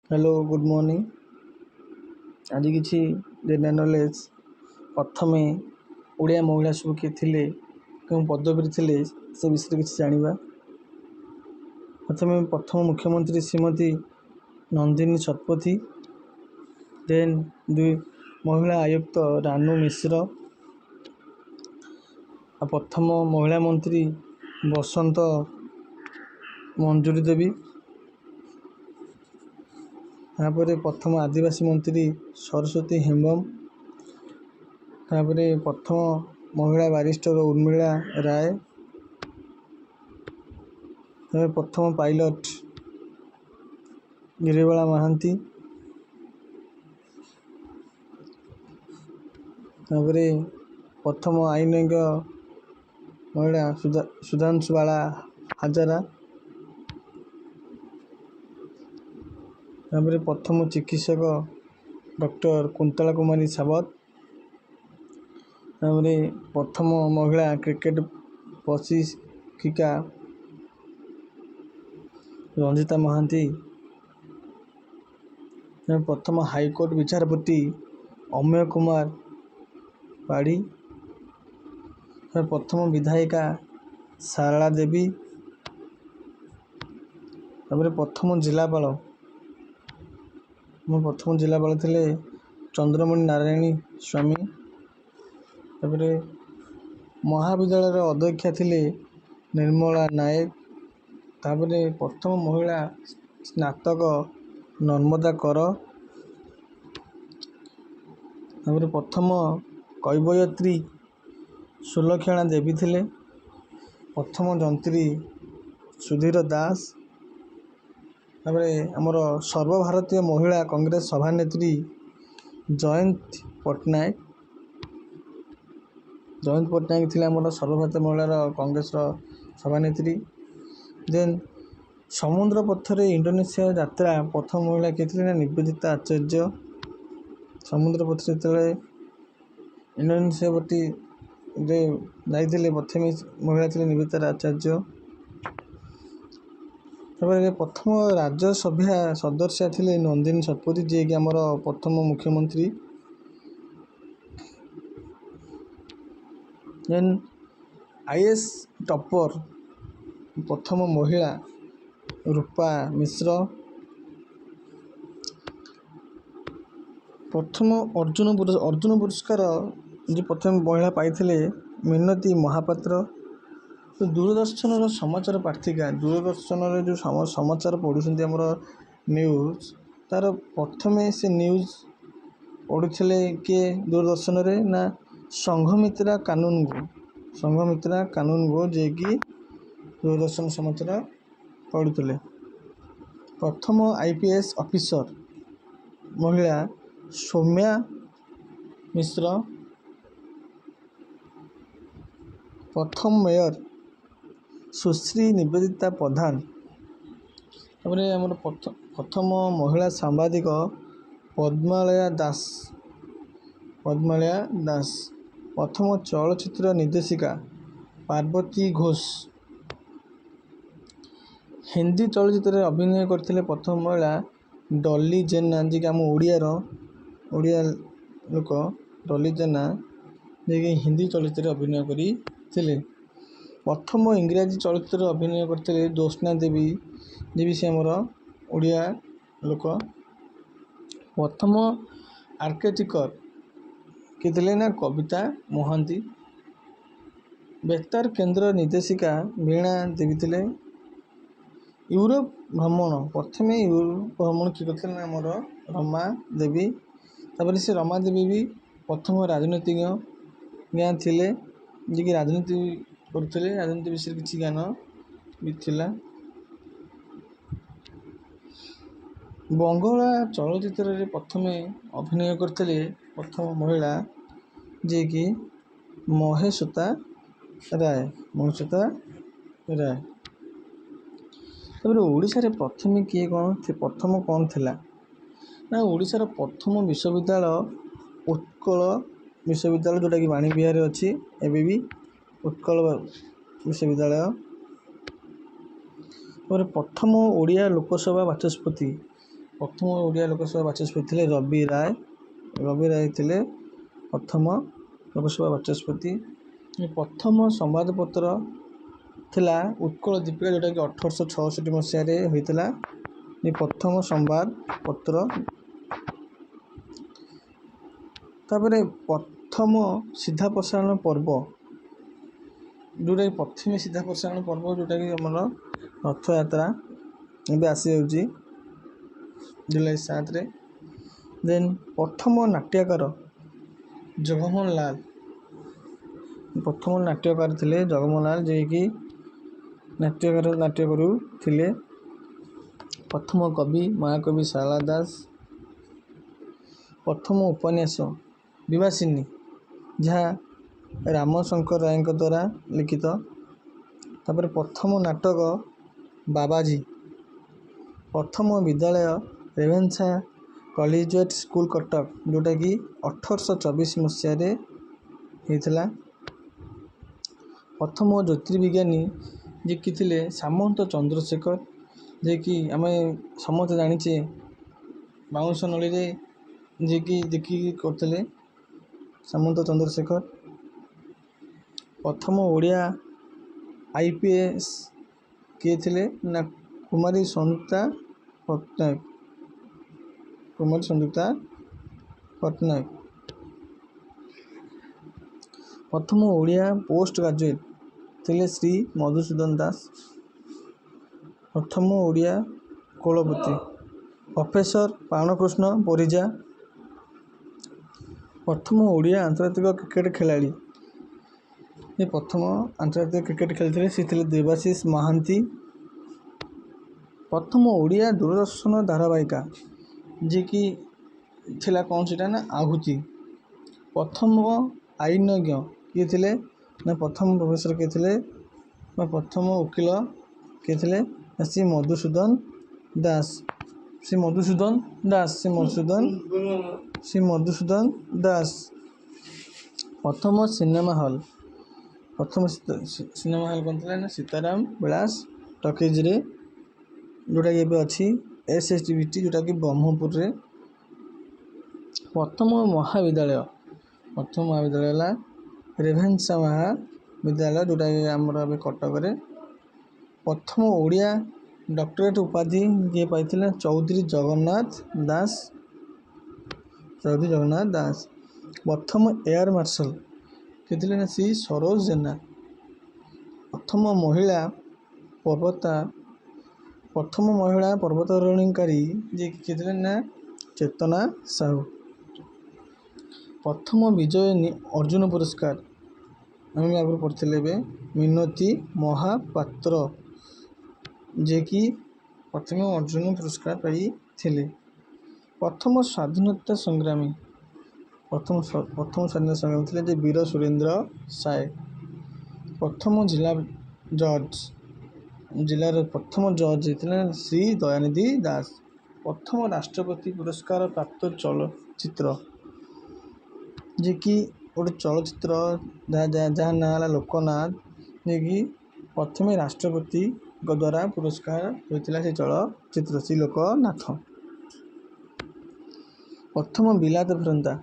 Hello, good morning. ଆଜି କିଛି general knowledge. ପ୍ରଥମେ ଓଡ଼ିଆ ମହିଳା ସବୁ କିଏ ଥିଲେ, କେଉଁ ପଦବୀରେ ଥିଲେ, ସେ ବିଷୟରେ କିଛି ଜାଣିବା। ପ୍ରଥମେ ପ୍ରଥମ ମୁଖ୍ୟମନ୍ତ୍ରୀ ଶ୍ରୀମତୀ ନନ୍ଦିନୀ ଶତପଥୀ। ଦେନ୍ ଦୁଇ ମହିଳା ଆୟୁକ୍ତ ରାନୁ ମିଶ୍ର। ଆଉ ପ୍ରଥମ ମହିଳା ମନ୍ତ୍ରୀ ବସନ୍ତ ମଞ୍ଜୁରୀ ଦେବୀ। ତାପରେ ପ୍ରଥମ ଆଦିବାସୀ ମନ୍ତ୍ରୀ ସରସ୍ୱତୀ ହେମ୍ବ୍ରମ। ତାପରେ ପ୍ରଥମ ମହିଳା ବାରିଷ୍ଟର ଉର୍ମିଳା ରାୟ। ତାପରେ ପ୍ରଥମ ପାଇଲଟ ଗିରିବାଳା ମହାନ୍ତି। ତାପରେ ପ୍ରଥମ ଆଇନଜ୍ଞ ମହିଳା ସୁଧାଂଶୁବାଳା ହାଜରା। ତାପରେ ପ୍ରଥମ ଚିକିତ୍ସକ ଡକ୍ଟର କୁନ୍ତଳା କୁମାରୀ ସାବତ। ତାପରେ ପ୍ରଥମ ମହିଳା କ୍ରିକେଟ ପ୍ରଶିକ୍ଷିକା ରଞ୍ଜିତା ମହାନ୍ତି। ପ୍ରଥମ ହାଇକୋର୍ଟ ବିଚାରପତି ଅମୟ କୁମାର ପାଢ଼ୀ। ପ୍ରଥମ ବିଧାୟିକା ସାରଳା ଦେବୀ। ତାପରେ ପ୍ରଥମ ଜିଲ୍ଲାପାଳ, ମୋ ପ୍ରଥମ ଜିଲ୍ଲାପାଳ ଥିଲେ ଚନ୍ଦ୍ରମଣି ନାରାୟଣୀ ସ୍ୱାମୀ। ତାପରେ ମହାବିଦ୍ୟାଳୟର ଅଧ୍ୟକ୍ଷା ଥିଲେ ନିର୍ମଳା ନାୟକ। ତାପରେ ପ୍ରଥମ ମହିଳା ସ୍ନାତକ ନର୍ମଦା କର। ତାପରେ ପ୍ରଥମ କବୟିତ୍ରୀ ସୁଲକ୍ଷଣା ଦେବୀ ଥିଲେ। ପ୍ରଥମ ଯନ୍ତ୍ରୀ ସୁଧୀର ଦାସ। ତାପରେ ଆମର ସର୍ବଭାରତୀୟ ମହିଳା କଂଗ୍ରେସ ସଭାନେତ୍ରୀ ଜୟନ୍ତୀ ପଟ୍ଟନାୟକ। ଜୟନ୍ତୀ ପଟ୍ଟନାୟକ ଥିଲେ ଆମର ସର୍ବଭାରତୀୟ ମହିଳାର କଂଗ୍ରେସର ସଭାନେତ୍ରୀ। ଦେନ୍ ସମୁଦ୍ର ପଥରେ ଇଣ୍ଡୋନେସିଆ ଯାତ୍ରା ପ୍ରଥମ ମହିଳା କିଏ ଥିଲେ ନା ନିବେଦିତା ଆଚାର୍ଯ୍ୟ। ସମୁଦ୍ର ପଥରେ ଯେତେବେଳେ ଇଣ୍ଡୋନେସିଆ ପଟିରେ ଯାଇଥିଲେ, ପ୍ରଥମେ ମହିଳା ଥିଲେ ନିବେଦିତା ଆଚାର୍ଯ୍ୟ। ତାପରେ ପ୍ରଥମ ରାଜ୍ୟସଭା ସଦସ୍ୟା ଥିଲେ ନନ୍ଦିନୀ ଶତପଥୀ, ଯିଏକି ଆମର ପ୍ରଥମ ମୁଖ୍ୟମନ୍ତ୍ରୀ। ଦେନ୍ ଆଇଏଏସ୍ ଟପର ପ୍ରଥମ ମହିଳା ରୂପା ମିଶ୍ର। ପ୍ରଥମ ଅର୍ଜୁନ ପୁରସ୍କାର ଯିଏ ପ୍ରଥମେ ମହିଳା ପାଇଥିଲେ ମିନତୀ ମହାପାତ୍ର। ଦୂରଦର୍ଶନର ସମାଚାର ପାଠିକା, ଦୂରଦର୍ଶନରେ ଯେଉଁ ସମାଚାର ପଢ଼ୁଛନ୍ତି ଆମର ନ୍ୟୁଜ୍, ତାର ପ୍ରଥମେ ସେ ନ୍ୟୁଜ୍ ପଢ଼ୁଥିଲେ କିଏ ଦୂରଦର୍ଶନରେ ନା ସଂଘମିତ୍ରା କାନୁନଗୋ। ସଂଘମିତ୍ରା କାନୁନଗୋ, ଯିଏକି ଦୂରଦର୍ଶନ ସମାଚାର ପଢ଼ୁଥିଲେ। ପ୍ରଥମ ଆଇପିଏସ୍ ଅଫିସର ମହିଳା ସୌମ୍ୟା ମିଶ୍ର। ପ୍ରଥମ ମେୟର ସୁଶ୍ରୀ ନିବେଦିତା ପ୍ରଧାନ। ତାପରେ ଆମର ପ୍ରଥମ ମହିଳା ସାମ୍ବାଦିକ ପଦ୍ମାଳୟା ଦାସ, ପଦ୍ମାଳୟା ଦାସ। ପ୍ରଥମ ଚଳଚ୍ଚିତ୍ର ନିର୍ଦ୍ଦେଶିକା ପାର୍ବତୀ ଘୋଷ। ହିନ୍ଦୀ ଚଳଚ୍ଚିତ୍ରରେ ଅଭିନୟ କରିଥିଲେ ପ୍ରଥମ ମହିଳା ଡଲି ଜେନା, ଯିଏକି ଆମ ଓଡ଼ିଆ ଲୋକ ଡଲି ଜେନା, ଯିଏକି ହିନ୍ଦୀ ଚଳଚ୍ଚିତ୍ରରେ ଅଭିନୟ କରିଥିଲେ। ପ୍ରଥମ ଇଂରାଜୀ ଚଳଚ୍ଚିତ୍ରରେ ଅଭିନୟ କରିଥିଲେ ଜ୍ୟୋତ୍ସ୍ନା ଦେବୀ, ଯିଏ ବି ସେ ଆମର ଓଡ଼ିଆ ଲୋକ। ପ୍ରଥମ ଆର୍କିଟେକ୍ଚର କିଏ ଥିଲେ ନା କବିତା ମହାନ୍ତି। ବେତାର କେନ୍ଦ୍ର ନିର୍ଦ୍ଦେଶିକା ବୀଣା ଦେବୀ ଥିଲେ। ୟୁରୋପ ଭ୍ରମଣ, ପ୍ରଥମେ ୟୁରୋପ ଭ୍ରମଣ କିଏ କରିଥିଲେ ନା ଆମର ରମା ଦେବୀ। ତାପରେ ସେ ରମା ଦେବୀ ବି ପ୍ରଥମ ରାଜନୀତିଜ୍ଞ ଥିଲେ, ଯିଏକି ରାଜନୀତି କରୁଥିଲେ, ରାଜନୀତି ବିଷୟରେ କିଛି ଜ୍ଞାନ ବି ଥିଲା। ବଙ୍ଗଳା ଚଳଚ୍ଚିତ୍ରରେ ପ୍ରଥମେ ଅଭିନୟ କରିଥିଲେ ପ୍ରଥମ ମହିଳା ଯିଏକି ମହେଶ୍ୱତା ରାୟ, ମହେଶ୍ୱତା ରାୟ। ତାପରେ ଓଡ଼ିଶାରେ ପ୍ରଥମେ କିଏ କ'ଣ ପ୍ରଥମ କ'ଣ ଥିଲା ନା ଓଡ଼ିଶାର ପ୍ରଥମ ବିଶ୍ୱବିଦ୍ୟାଳୟ ଉତ୍କଳ ବିଶ୍ୱବିଦ୍ୟାଳୟ, ଯେଉଁଟାକି ବାଣୀବିହାରରେ ଅଛି ଏବେ ବି ଉତ୍କଳ ବିଶ୍ୱବିଦ୍ୟାଳୟ। ତାପରେ ପ୍ରଥମ ଓଡ଼ିଆ ଲୋକସଭା ବାଚସ୍ପତି ପ୍ରଥମ ଓଡ଼ିଆ ଲୋକସଭା ବାଚସ୍ପତି ଥିଲେ ରବି ରାୟ। ରବି ରାୟ ଥିଲେ ପ୍ରଥମ ଲୋକସଭା ବାଚସ୍ପତି। ପ୍ରଥମ ସମ୍ବାଦପତ୍ର ଥିଲା ଉତ୍କଳ ଦୀପିକା, ଯେଉଁଟାକି 1866 ମସିହାରେ ହୋଇଥିଲା ପ୍ରଥମ ସମ୍ବାଦପତ୍ର। ତାପରେ ପ୍ରଥମ ସିଧା ପ୍ରସାରଣ ପର୍ବ, ଯେଉଁଟାକି ପ୍ରଥମେ ସିଧା ପ୍ରସାରଣ ପର୍ବ ଯେଉଁଟାକି ଆମର ରଥଯାତ୍ରା ଏବେ ଆସିଯାଉଛି ଜୁଲାଇ 7ରେ। ଦେନ୍ ପ୍ରଥମ ନାଟ୍ୟକାର ଜଗମୋହନ ଲାଲ। ପ୍ରଥମ ନାଟ୍ୟକାର ଥିଲେ ଜଗମୋହନ ଲାଲ, ଯିଏକି ନାଟ୍ୟକାର ନାଟ୍ୟ କରୁଥିଲେ। ପ୍ରଥମ କବି ମହାକବି ସାରଳା ଦାସ। ପ୍ରଥମ ଉପନ୍ୟାସ ବିବାସିନୀ, ଯାହା ରାମଶଙ୍କର ରାୟଙ୍କ ଦ୍ୱାରା ଲିଖିତ। ତାପରେ ପ୍ରଥମ ନାଟକ ବାବାଜୀ। ପ୍ରଥମ ବିଦ୍ୟାଳୟ ରେଭେନ୍ସା କଲେଜିଏଟ୍ ସ୍କୁଲ କଟକ, ଯେଉଁଟାକି 1824 ମସିହାରେ ହେଇଥିଲା। ପ୍ରଥମ ଜ୍ୟୋତିର୍ବିଜ୍ଞାନୀ ଯିଏକି ଥିଲେ ସାମନ୍ତ ଚନ୍ଦ୍ରଶେଖର, ଯିଏକି ଆମେ ସମସ୍ତେ ଜାଣିଛେ ବାଉଁଶ ନଳୀରେ ଯିଏକି ଦେଖିକି କରୁଥିଲେ ସାମନ୍ତ ଚନ୍ଦ୍ରଶେଖର। ପ୍ରଥମ ଓଡ଼ିଆ IPS କିଏ ଥିଲେ ନା କୁମାରୀ ସଂଯୁକ୍ତା ପଟ୍ଟନାୟକ। କୁମାରୀ ସଂଯୁକ୍ତା ପଟ୍ଟନାୟକ। ପ୍ରଥମ ଓଡ଼ିଆ ପୋଷ୍ଟ ଗ୍ରାଜୁଏଟ୍ ଥିଲେ ଶ୍ରୀ ମଧୁସୂଦନ ଦାସ। ପ୍ରଥମ ଓଡ଼ିଆ କୁଳପତି ପ୍ରଫେସର ପ୍ରାଣକୃଷ୍ଣ ପରିଜା। ପ୍ରଥମ ଓଡ଼ିଆ ଆନ୍ତର୍ଜାତିକ କ୍ରିକେଟ ଖେଳାଳି, ଯେ ପ୍ରଥମ ଆନ୍ତର୍ଜାତିକ କ୍ରିକେଟ ଖେଳିଥିଲେ ସେ ଥିଲେ ଦେବାଶିଷ ମହାନ୍ତି। ପ୍ରଥମ ଓଡ଼ିଆ ଦୂରଦର୍ଶନ ଧାରାବାହିକା ଯିଏକି ଥିଲା କ'ଣ ସେଇଟା ନା ଆହୁତି। ପ୍ରଥମ ଆଇନଜ୍ଞ କିଏ ଥିଲେ ନା ପ୍ରଥମ ପ୍ରଫେସର କିଏ ଥିଲେ ବା ପ୍ରଥମ ଓକିଲ କିଏ ଥିଲେ ନା ଶ୍ରୀ ମଧୁସୂଦନ ଦାସ। ଶ୍ରୀ ମଧୁସୂଦନ ଦାସ। ଶ୍ରୀ ମଧୁସୂଦନ, ଶ୍ରୀ ମଧୁସୂଦନ ଦାସ। ପ୍ରଥମ ସିନେମା ହଲ୍, ପ୍ରଥମ ସିନେମା ହଲ୍ କ'ଣ ଥିଲା ନା ସୀତାରାମ ବିଳାସ ଟକିଜରେ, ଯେଉଁଟାକି ଏବେ ଅଛି SSBT, ଯେଉଁଟାକି ବ୍ରହ୍ମପୁରରେ। ପ୍ରଥମ ମହାବିଦ୍ୟାଳୟ, ପ୍ରଥମ ମହାବିଦ୍ୟାଳୟ ହେଲା ରେଭେନ୍ସା ମହାବିଦ୍ୟାଳୟ, ଯେଉଁଟାକି ଆମର ଏବେ କଟକରେ। ପ୍ରଥମ ଓଡ଼ିଆ ଡକ୍ଟରେଟ୍ ଉପାଧି କିଏ ପାଇଥିଲେ? ଚୌଧୁରୀ ଜଗନ୍ନାଥ ଦାସ। ଚୌଧୁରୀ ଜଗନ୍ନାଥ ଦାସ। ପ୍ରଥମ ଏୟାର ମାର୍ଶାଲ କିଏ ଥିଲେ ନା ଶ୍ରୀ ସରୋଜ ଜେନା। ପ୍ରଥମ ମହିଳା ପର୍ବତା, ପ୍ରଥମ ମହିଳା ପର୍ବତାରୋହଣକାରୀ ଯିଏ କିଏ ଥିଲେ ନା ଚେତନା ସାହୁ। ପ୍ରଥମ ବିଜୟିନୀ ଅର୍ଜୁନ ପୁରସ୍କାର ଆମେ ବି ଆଗରୁ ପଢ଼ିଥିଲେ ଏବେ, ମିନତୀ ମହାପାତ୍ର, ଯିଏକି ପ୍ରଥମେ ଅର୍ଜୁନ ପୁରସ୍କାର ପାଇଥିଲେ। ପ୍ରଥମ ସ୍ୱାଧୀନତା ସଂଗ୍ରାମୀ, ପ୍ରଥମ ସ୍ୱାଧୀନତା ସଂଗ୍ରାମୀ ଥିଲେ ଯେ ବୀର ସୁରେନ୍ଦ୍ର ସାଏ। ପ୍ରଥମ ଜିଲ୍ଲା ଜଜ୍, ଜିଲ୍ଲାର ପ୍ରଥମ ଜଜ୍ ହେଇଥିଲେ ଶ୍ରୀ ଦୟାନିଧି ଦାସ। ପ୍ରଥମ ରାଷ୍ଟ୍ରପତି ପୁରସ୍କାର ପ୍ରାପ୍ତ ଚଳଚ୍ଚିତ୍ର, ଯିଏକି ଗୋଟେ ଚଳଚ୍ଚିତ୍ର ଯାହା ନାଁ ହେଲା ଲୋକନାଥ, ଯିଏକି ପ୍ରଥମେ ରାଷ୍ଟ୍ରପତିଙ୍କ ଦ୍ୱାରା ପୁରସ୍କାର ହୋଇଥିଲା ସେ ଚଳଚ୍ଚିତ୍ର ଶ୍ରୀ ଲୋକନାଥ। ପ୍ରଥମ ବିଲାତ ଫେରନ୍ତା,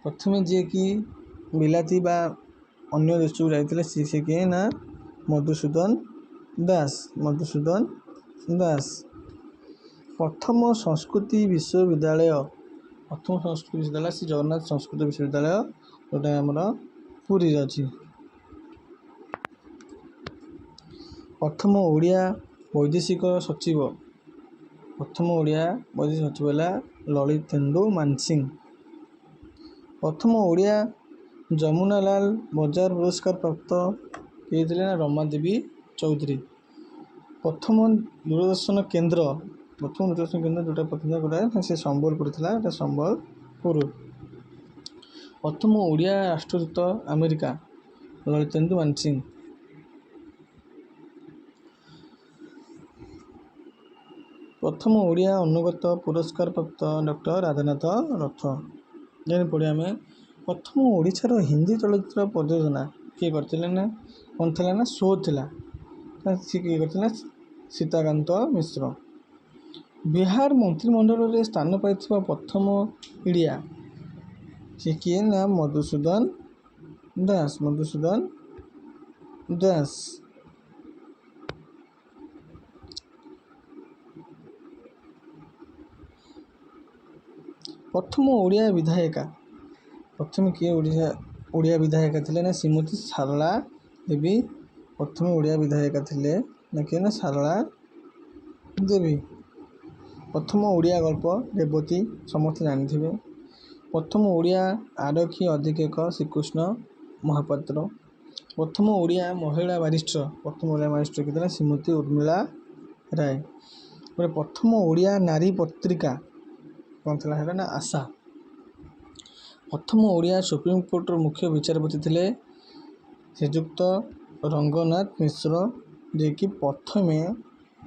ପ୍ରଥମେ ଯିଏକି ବିଲାତି ବା ଅନ୍ୟ ଦେଶକୁ ଯାଇଥିଲେ ସେ କିଏ ନା ମଧୁସୂଦନ ଦାସ। ମଧୁସୂଦନ ଦାସ। ପ୍ରଥମ ସଂସ୍କୃତି ବିଶ୍ୱବିଦ୍ୟାଳୟ, ପ୍ରଥମ ସଂସ୍କୃତ ବିଶ୍ୱବିଦ୍ୟାଳୟ ଶ୍ରୀ ଜଗନ୍ନାଥ ସଂସ୍କୃତ ବିଶ୍ୱବିଦ୍ୟାଳୟ, ଯେଉଁଟା ଆମର ପୁରୀରେ ଅଛି। ପ୍ରଥମ ଓଡ଼ିଆ ବୈଦେଶିକ ସଚିବ, ପ୍ରଥମ ଓଡ଼ିଆ ବୈଦେଶିକ ସଚିବ ହେଲା ଲଳିତେନ୍ଦୁ ମାନସିଂହ। ପ୍ରଥମ ଓଡ଼ିଆ ଯମୁନାଲାଲ ବଜାଜ ପୁରସ୍କାର ପ୍ରାପ୍ତ କିଏ ଥିଲେ ନା ରମାଦେବୀ ଚୌଧୁରୀ। ପ୍ରଥମ ଦୂରଦର୍ଶନ କେନ୍ଦ୍ର, ପ୍ରଥମ ଦୂରଦର୍ଶନ କେନ୍ଦ୍ର ଯେଉଁଟା ପ୍ରଥମ ଯେଉଁଟା ସେ ସମ୍ବଲପୁର ଥିଲା, ଏଇଟା ସମ୍ବଲପୁର। ପ୍ରଥମ ଓଡ଼ିଆ ରାଷ୍ଟ୍ରଦୂତ ଆମେରିକା ଲଳିତେନ୍ଦୁ ମାନସିଂହ। ପ୍ରଥମ ଓଡ଼ିଆ ଅନୁଗତ ପୁରସ୍କାର ପ୍ରାପ୍ତ ଡକ୍ଟର ରାଧାନାଥ ରଥ। ଦେନ୍ ପଢ଼ିବା ଆମେ ପ୍ରଥମ ଓଡ଼ିଶାର ହିନ୍ଦୀ ଚଳଚ୍ଚିତ୍ର ପ୍ରଯୋଜନା କିଏ କରିଥିଲେ ନା କ'ଣ ଥିଲା ନା ଶୋ ଥିଲା, ସେ କିଏ କରିଥିଲେ? ସୀତାକାନ୍ତ ମିଶ୍ର। ବିହାର ମନ୍ତ୍ରିମଣ୍ଡଳରେ ସ୍ଥାନ ପାଇଥିବା ପ୍ରଥମ ଓଡ଼ିଆ ସେ କିଏ ନା ମଧୁସୂଦନ ଦାସ, ମଧୁସୂଦନ ଦାସ। ପ୍ରଥମ ଓଡ଼ିଆ ବିଧାୟିକା, ପ୍ରଥମେ କିଏ ଓଡ଼ିଆ ବିଧାୟିକା ଥିଲେ ନା ଶ୍ରୀମତୀ ସାରଳା ଦେବୀ। ପ୍ରଥମେ ଓଡ଼ିଆ ବିଧାୟିକା ଥିଲେ ନା କିଏ ନା ସାରଳା ଦେବୀ। ପ୍ରଥମ ଓଡ଼ିଆ ଗଳ୍ପ ରେବତୀ, ସମସ୍ତେ ଜାଣିଥିବେ। ପ୍ରଥମ ଓଡ଼ିଆ ଆରକ୍ଷୀ ଅଧୀକ୍ଷକ ଶ୍ରୀକୃଷ୍ଣ ମହାପାତ୍ର। ପ୍ରଥମ ଓଡ଼ିଆ ମହିଳା ବାରିଷ୍ଟର, ପ୍ରଥମ ଓଡ଼ିଆ ବାରିଷ୍ଟର କିଏ ଥିଲା? ଶ୍ରୀମତୀ ଉର୍ମିଳା ରାୟ। ଗୋଟେ ପ୍ରଥମ ଓଡ଼ିଆ ନାରୀ ପତ୍ରିକା କ'ଣ ଥିଲା ସେଇଟା ନା ଆଶା। ପ୍ରଥମ ଓଡ଼ିଆ ସୁପ୍ରିମକୋର୍ଟର ମୁଖ୍ୟ ବିଚାରପତି ଥିଲେ ଶ୍ରୀଯୁକ୍ତ ରଙ୍ଗନାଥ ମିଶ୍ର, ଯିଏକି ପ୍ରଥମେ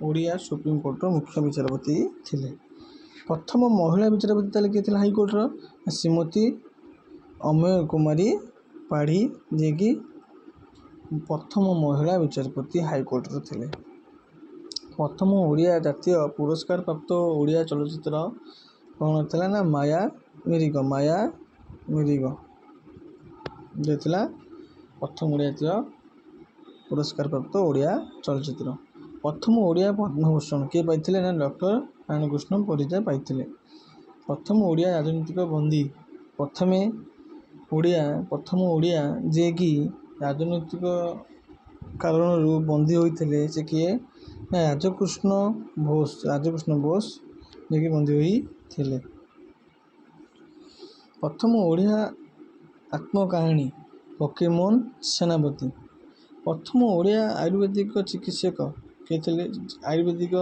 ଓଡ଼ିଆ ସୁପ୍ରିମକୋର୍ଟର ମୁଖ୍ୟ ବିଚାରପତି ଥିଲେ। ପ୍ରଥମ ମହିଳା ବିଚାରପତି ତାହେଲେ କିଏ ଥିଲା ହାଇକୋର୍ଟର? ଶ୍ରୀମତୀ ଅମୟ କୁମାରୀ ପାଢ଼ୀ, ଯିଏକି ପ୍ରଥମ ମହିଳା ବିଚାରପତି ହାଇକୋର୍ଟର ଥିଲେ। ପ୍ରଥମ ଓଡ଼ିଆ ଜାତୀୟ ପୁରସ୍କାର ପ୍ରାପ୍ତ ଓଡ଼ିଆ ଚଳଚ୍ଚିତ୍ର କ'ଣ ଥିଲା ନା ମାୟା ମିରିଗ, ମାୟା ମିରିଗ ଦେଇଥିଲା ପ୍ରଥମ ଓଡ଼ିଆ ଜାତୀୟ ପୁରସ୍କାର ପ୍ରାପ୍ତ ଓଡ଼ିଆ ଚଳଚ୍ଚିତ୍ର। ପ୍ରଥମ ଓଡ଼ିଆ ପଦ୍ମଭୂଷଣ କିଏ ପାଇଥିଲେ ନା ଡକ୍ଟର ପ୍ରାଣକୃଷ୍ଣ ପରିଜା ପାଇଥିଲେ। ପ୍ରଥମ ଓଡ଼ିଆ ରାଜନୈତିକ ବନ୍ଦୀ, ପ୍ରଥମେ ଓଡ଼ିଆ, ପ୍ରଥମ ଓଡ଼ିଆ ଯିଏକି ରାଜନୈତିକ କାରଣରୁ ବନ୍ଦୀ ହୋଇଥିଲେ ସେ କିଏ ନା ରାଜକୃଷ୍ଣ ବୋଷ, ରାଜକୃଷ୍ଣ ବୋଷ ଯିଏକି ବନ୍ଦୀ ହୋଇଥିଲେ। ପ୍ରଥମ ଓଡ଼ିଆ ଆତ୍ମକାହାଣୀ ଫକୀରମୋହନ ସେନାପତି। ପ୍ରଥମ ଓଡ଼ିଆ ଆୟୁର୍ବେଦିକ ଚିକିତ୍ସକ କିଏ ଥିଲେ? ଆୟୁର୍ବେଦିକ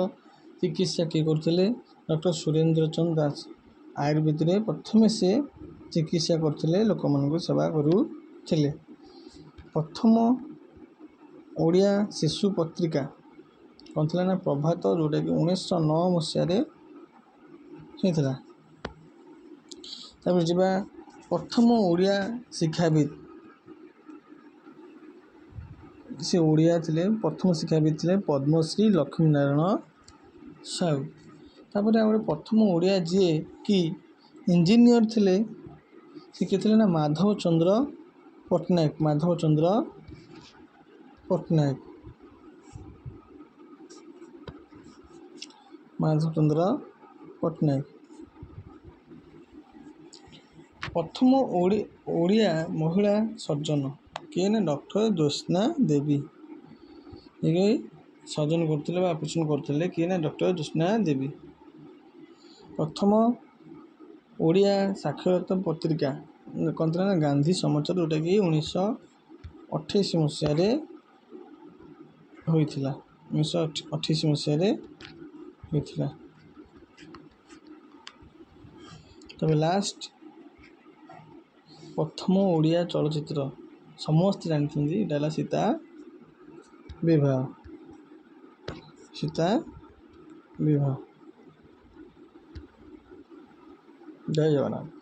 ଚିକିତ୍ସା କିଏ କରୁଥିଲେ? ଡକ୍ଟର ସୁରେନ୍ଦ୍ର ଚନ୍ଦ୍ର ଦାସ। ଆୟୁର୍ବେଦରେ ପ୍ରଥମେ ସେ ଚିକିତ୍ସା କରୁଥିଲେ, ଲୋକମାନଙ୍କୁ ସେବା କରୁଥିଲେ। ପ୍ରଥମ ଓଡ଼ିଆ ଶିଶୁ ପତ୍ରିକା କ'ଣ ଥିଲା ନା ପ୍ରଭାତ, ଯେଉଁଟାକି 1909 ମସିହାରେ ହେଇଥିଲା। ତାପରେ ଯିବା ପ୍ରଥମ ଓଡ଼ିଆ ଶିକ୍ଷାବିତ୍, ସେ ଓଡ଼ିଆ ଥିଲେ, ପ୍ରଥମ ଶିକ୍ଷାବିତ୍ ଥିଲେ ପଦ୍ମଶ୍ରୀ ଲକ୍ଷ୍ମୀନାରାୟଣ ସାହୁ। ତାପରେ ଆଉ ଗୋଟେ ପ୍ରଥମ ଓଡ଼ିଆ ଯିଏ କି ଇଞ୍ଜିନିୟର ଥିଲେ ସେ କିଏ ଥିଲେ ନା ମାଧବ ଚନ୍ଦ୍ର ପଟ୍ଟନାୟକ, ମାଧବ ଚନ୍ଦ୍ର ପଟ୍ଟନାୟକ, ମାଧବ ଚନ୍ଦ୍ର ପଟ୍ଟନାୟକ। ପ୍ରଥମ ଓଡ଼ିଆ ମହିଳା ସର୍ଜନ କିଏ ନା ଡକ୍ଟର ଜ୍ୟୋତ୍ସ୍ନା ଦେବୀ, ଯିଏକି ସର୍ଜନ କରୁଥିଲେ ବା ଅପରେସନ୍ କରୁଥିଲେ କିଏ ନା ଡକ୍ଟର ଜ୍ୟୋତ୍ସ୍ନା ଦେବୀ। ପ୍ରଥମ ଓଡ଼ିଆ ସାକ୍ଷରତା ପତ୍ରିକା କ'ଣ ଥିଲା ନା ଗାନ୍ଧୀ ସମାଚାର, ଯେଉଁଟାକି 1928 ମସିହାରେ ହୋଇଥିଲା, 1928 ମସିହାରେ ହୋଇଥିଲା। ତେବେ ଲାଷ୍ଟ ପ୍ରଥମ ଓଡ଼ିଆ ଚଳଚ୍ଚିତ୍ର ସମସ୍ତେ ଜାଣିଛନ୍ତି, ଏଇଟା ହେଲା ସୀତା ବିବାହ, ସୀତା ବିବାହ। ଜୟ ଜଗନ୍ନାଥ।